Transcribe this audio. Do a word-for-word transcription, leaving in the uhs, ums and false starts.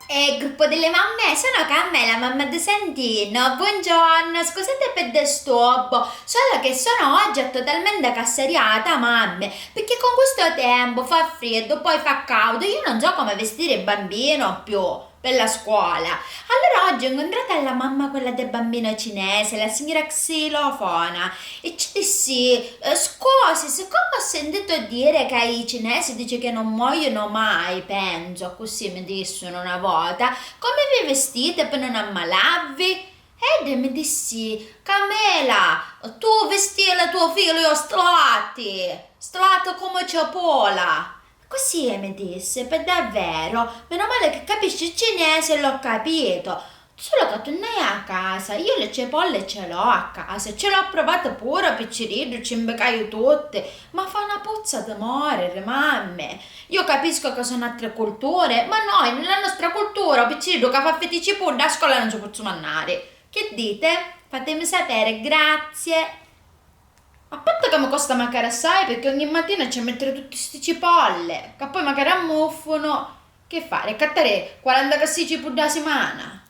E gruppo delle mamme, sono Carmela, mamma di Santino. Buongiorno, scusate per disturbo, solo che sono oggi totalmente cassariata, mamme, perché con questo tempo fa freddo, poi fa caldo, io non so come vestire il bambino più per la scuola. Allora oggi ho incontrato la mamma, quella del bambino cinese, la signora Xilofona, e ci dissi: "Eh, scusi, siccome ho sentito dire che i cinesi dice che non muoiono mai, penso, così mi dissero una volta, come vi vestite per non ammalarvi?" Ed mi dissi: "Camela, tu vesti la tua figlia, io strati, strati come cipolla." Così mi disse, per davvero, meno male che capisci il cinese e l'ho capito. Solo che tornai a casa, io le cipolle ce l'ho a casa, ce l'ho provate pure, picciriddu, ci imbicaiu tutte, ma fa una puzza di morire, mamme. Io capisco che sono altre culture, ma noi nella nostra cultura, picciriddu che fa feti cipudda a scola non ci pozzu mannare. Che dite? Fatemi sapere, grazie. A parte che mi costa macari assai, perché ogni matina c'è mettere tutti sti cipolle, che poi macari ammuffano. Che fare? Accattare quaranta cassi cipudda a simana?